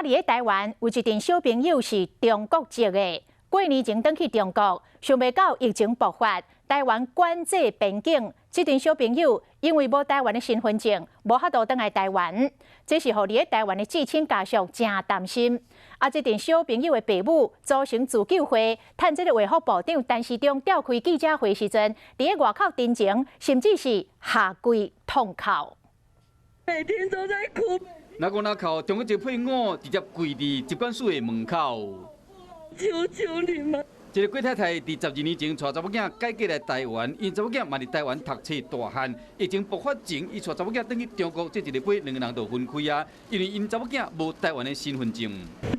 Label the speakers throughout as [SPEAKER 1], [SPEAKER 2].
[SPEAKER 1] 佇咧台灣有一陣小朋友是中國籍的，過年前轉去中國，想袂到疫情爆發，台灣管制邊境，這陣小朋友因為無台灣的身份證，無法度轉來台灣，這是予佇咧台灣的至親家屬誠擔心。啊，這陣小朋友的爸母組成自救會，趁這个衛福部長陳時中召開記者會時陣，佇咧外口陳情，甚至是下跪痛哭。
[SPEAKER 2] 每天都在哭。
[SPEAKER 3] 若講若哭，中國籍配偶直接跪佇疾管署的門口。
[SPEAKER 2] 求求你們！
[SPEAKER 3] 這个郭太太佇12年前帶查某囝改嫁來台灣，𪜶查某囝嘛佇台灣讀冊大漢。疫情爆發前，伊帶查某囝轉去中國，這一禮拜兩个人就分開啊，因為𪜶查某囝無台灣的身份證。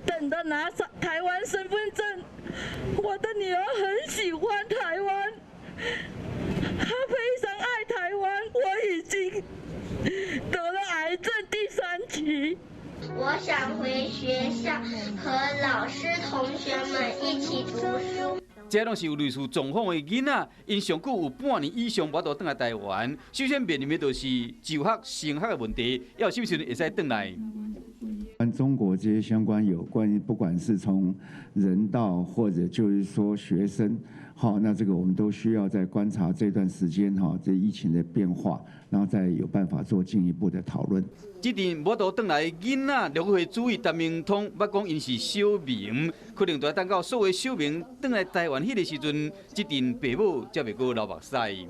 [SPEAKER 2] 等到拿上台灣身份證，我的女兒很喜歡台灣，她非常愛台灣。我已經得了癌症第三期。
[SPEAKER 4] 我想回學校和老師同學們一起讀書。
[SPEAKER 3] 這攏是有類似狀況的囡仔，𪜶上久有半年以上無法度轉來台灣。首先面臨的就是就學、升學的問題，猶啥物時陣會使轉來？
[SPEAKER 5] 跟中國這些相關有關，不管是從人道或者就是說學生，好，那這個我們都需要再觀察這段時間哈，這疫情的變化，然後再有辦法做進一步的討論。
[SPEAKER 3] 這陣無法度轉來囡仔，陸委會主委陳明通捌講𪜶是小民，可能就愛等到所有小民轉來台灣彼个時陣，這陣爸母才袂閣流目屎。